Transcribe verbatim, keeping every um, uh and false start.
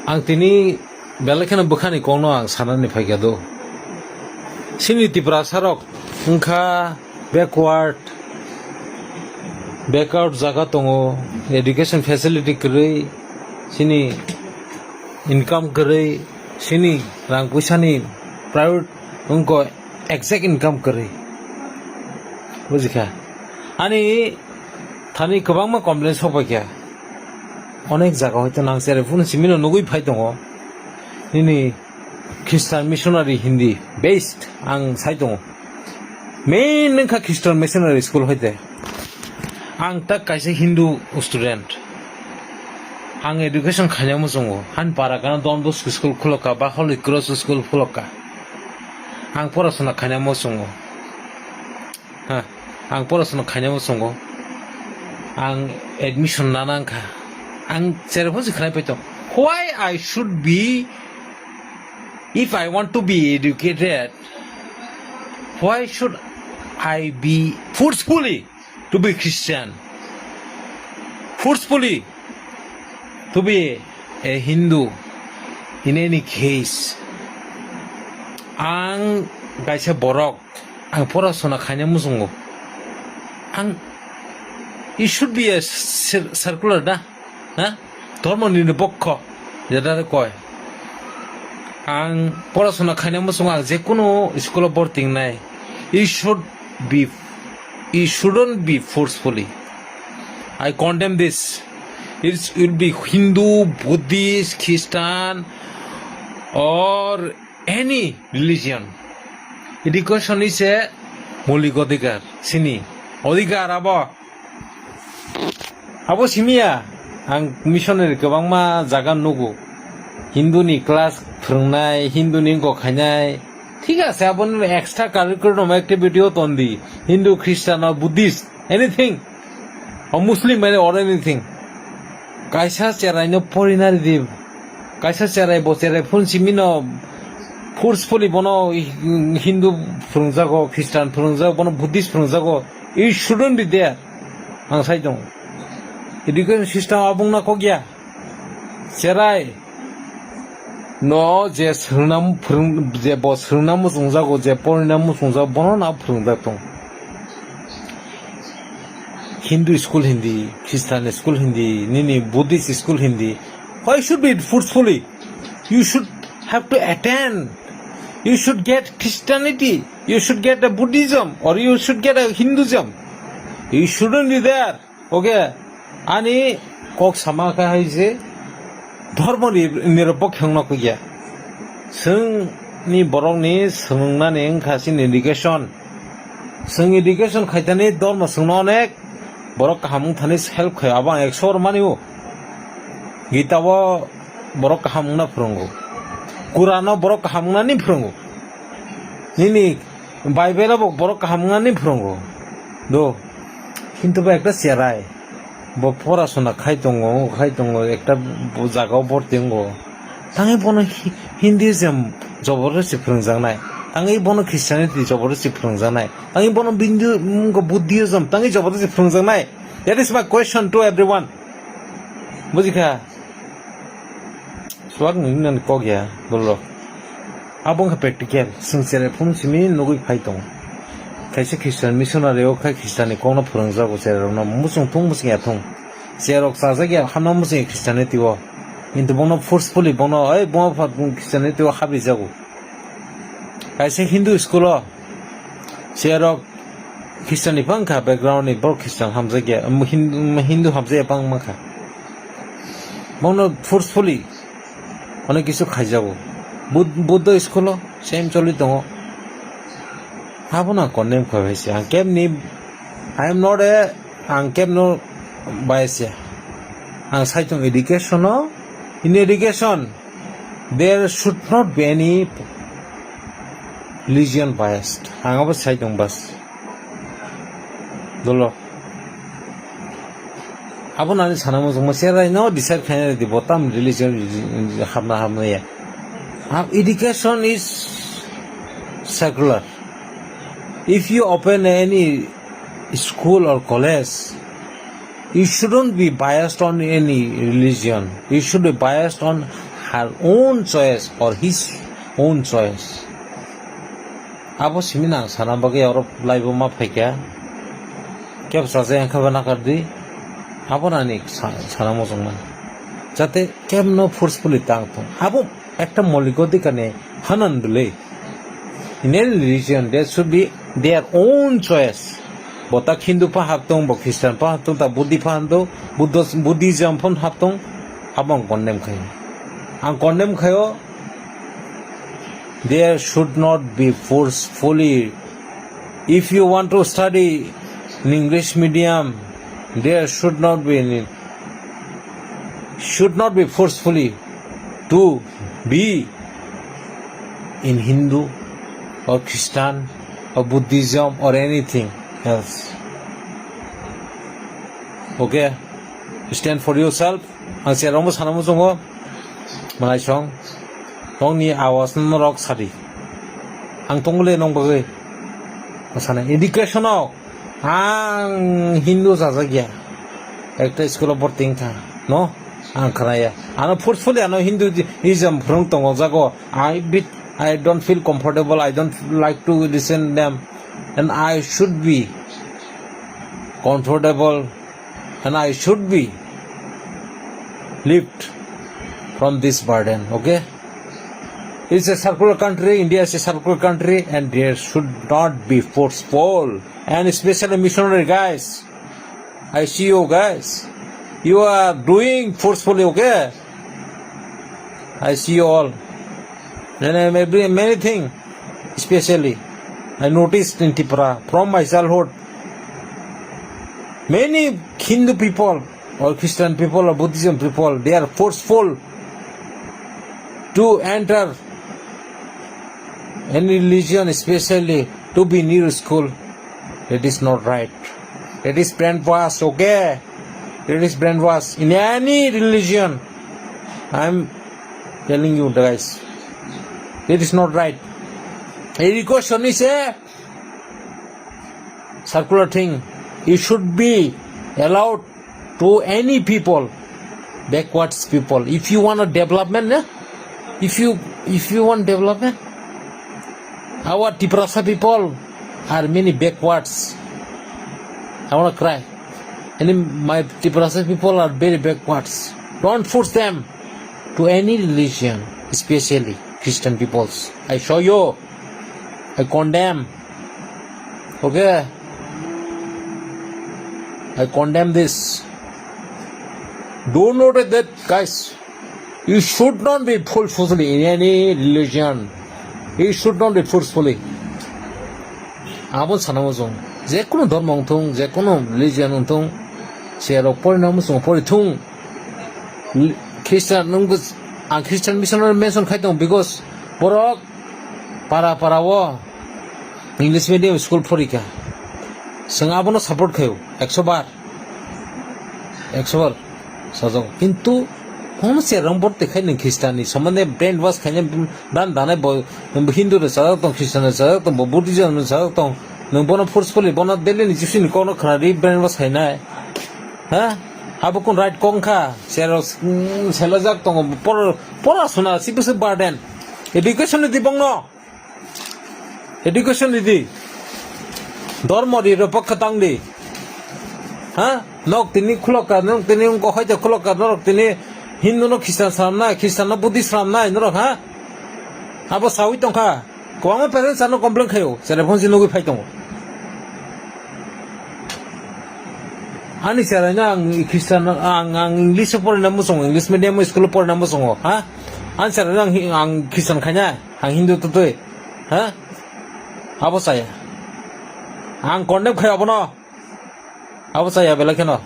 Ang tini belai kheno bwkhani kokno ang sanani phaikha do. Chini Tiprasa rok wngkha backward, backward jaga tongo, education facility kwrwi, chini income kwrwi, chini rang puisani private wngkha exact income kwrwi. Bujikha? Ani thani kwbangma complain sokpaikha. Onek jaga hoito nang cheraifuru simi no nugwi phai tongo. Nini Christian missionary Hindi based ang sai tongo. Main wngkha Christian missionary school hoite. Ang ta kaisa Hindu student. Ang education khaina muchungo. Han para kana Don Bosco school khulokka ba Holy Cross school khulokka. Ang porasona khaina muchungo. Ha, ang porasona khaina muchungo. Ang admission nana wngkha. Ang cheraifuru se khlai paito. Why I should be, if I want to be educated, why should I be forcefully to be Christian? Forcefully to be a Hindu in any case. Ang kaisa borok, ang porasona khaina muchungo. Ang, it should be a cir-, circular da, ha? Dhormo ni pokho, jeta koi. Ang porasona khaina muchungo, ang jekunu school o borti wngnai. It should be, it shouldn't be forcefully. I condemn this. It will be Hindu, Buddhist, Christian, or any religion. Education is a moulik odhikar, chini odhikar abo. Abo simiya, ang missionary kwbangma jaga nugo. Hindu ni class phwrwngnai, Hindu ni wngkok khainai. Thik ase, abo nini extra curriculum activity o ton di. Hindu, Christian or Buddhist, anything. Or Muslim or anything. Kaisa cherai no porina ridi. Kaisa cherai bo cherai phun simi no forcefully bono Hindu phwrwngjago, Christian phwrwngjago, bono Buddhist phwrwngjago. It shouldn't be there. Ang sai tongo. Education system abong na kok ya. Cherai no je swrwngna phwrwng-, je bo swrwngna muchungjago, je porina muchungjago, bono na phwrwngjak tong. Hindu school Hindi, Christian school Hindi, nini Buddhist school Hindi. Why should be forcefully? You should have to attend. You should get Christianity. You should get a Buddhism or you should get a Hinduism. You shouldn't be there. Okay, ani kok sama khe hai je dhormo ni, nirapokhe wngna kok ya. Chwng ni borok ni swrwngnani wngkha chini education. Chwng education khaitani dhormo chwngno onek borok kaham wngthani help khai, abo ang ekso oro mani o. Gita o borok kaham wngna phwrwngo. Quran o borok kaham wngnani phwrwngo. Nini Bible o bo borok kaham wngnani phwrwngo. Do. Kintu bo ekta cherai. Bo porasona khai tongo, khai tongo, ekta bo-, jaga o borti wngo. Tangwi bono Hi-, Hinduism joborosti phwrwngjaknai. Tangwi bono Christianity joborosti phwrwngjaknai. Tangwi bono Bindu-, mm, Buddhism tangwi joborosti phwrwngjaknai. That is my question to everyone. Bujikha? Swak nini nani kok ya, borok. Abo wngkha practical. Chwng cherai phunu simi nugwi phai tongo. Kaisa Christian missionary o khe Christian ni kokno phwrwngjago cherai rokno. Muchung thung, muchung ya thung. Cherok chajak ya, hamna muchung ya Christianity o. Kintu bono forcefully bono, "Oi, bono pha-, Christianity o habri jago." Kaisa Hindu school o cherok Christian ni phang kha, background ni borok Christian hamjak ya, um, Hin-, um, Hindu hamjak ya bangma kha. Bono forcefully onek kisu khaijago. Bud-, Buddha school o same choli tongo. Abono ang condemn khlai bai se. Ang kebni, I am not a, ang kebno bias ya. Ang sai tong education o, in education, there should not be any religion biased. Ang abo sai tong bas. Dolo. Abo nani sana muchungma cherai no decide khaina di bo tam religion hapna hapna ya. Ah, education is secular. If you open any school or college, you shouldn't be biased on any religion. You should be biased on her own choice or his own choice. Abo simi nang sana bagwi oro live-o ma phaikha. Kebo sajak wngkha ba nakardi. Abo nani sa-, sana muchungmani. Jate kebno forcefully tang thung. Abo ekta molik odhikar ni hanan dwlwi. In any religion, there should be their own choice. Bo ta Hindu pha haptung, bo Christian pha haptung, ta Buddhi pha haptung, Buddhos-, Buddhism pha haptung, abo ang condemn khayo. Ang condemn khayo, there should not be forcefully. If you want to study in English medium, there should not be any, should not be forcefully to be in Hindu or Christian or Buddhism or anything else. Okay? Stand for yourself. Ang cherokno sana muchungo. Malai song. Nokni awas norok sadi. Ang tongole nong bagwi. Sana education o ang Hindu sajak ya. Ekta school o borti wngkha. No? Ang khnaya. Ano forcefully ano Hinduism phwrwng tongo jago. I bit, I don't feel comfortable. I don't like to listen them. And I should be comfortable. And I should be left from this burden. Okay? It's a circular country. India is a circular country. And there should not be forceful. And especially missionary guys. I see you guys. You are doing forcefully, okay? I see you all. And I'm every, many thing, especially, I noticed in Tripura from my childhood. Many Hindu people or Christian people or Buddhism people, they are forceful to enter any religion, especially to be near school. It is not right. It is brainwash, okay? It is brainwash. In any religion, I'm telling you, guys, it is not right. Education is a circular thing. It should be allowed to any people, backwards people. If you want a development, eh? If you, if you want development, our Tiprasa people are many backwards. I wanna cry. And my Tiprasa people are very backwards. Don't force them to any religion, especially Christian peoples. I show you. I condemn. Okay? I condemn this. Do note that, guys. You should not be forcefully in any religion. You should not be forcefully. Abo sana muchung. Jekunu dhormo wngthung, jekunu religion wngthung, cherok porina muchung porithung. Christian, nwng, ang Christian missionary mention khai tongo because borok para para o English medium school porikha. Chwng abono support khaio, ekso bar. Ekso bar sajak. Kintu, hom se rang bor tekhai nwng Christian ni somande brainwash khainai dan danai bo, Hindu rok sajak tong, Christian rok sajak tong, bo Buddhism rok sajak tong. Nwng bono forcefully, bono daily ni Jisu ni kokno khwnari brainwash khainai. Ha? Abo kun right kok wngkha? Serok, mm, selajak tongo. Por-, pora suna, si bwswk burden. Education ni di bongno. Education ridi. Dhormo ri ro pokha tang di. Ha? Nok tini khulokka, nok tini wngkha hoite khulokka, norok tini Hindu no Christian sanamnai, Christian no Buddhist sanamnai, norok ha? Abo sawi tongkha. Kwbangma parents ano complain khaio, chwrai phone si nugwi phai tongo. Ani chwrai no ang Christian, ang, ang English o porina muchungo, English medium school o porina muchungo, ha? Ani chwrai no ang, ang Christian khaina, ang Hindu twtwi, ha? Abo chaya. Ang condemn khai abono. Abo chaya belai kheno.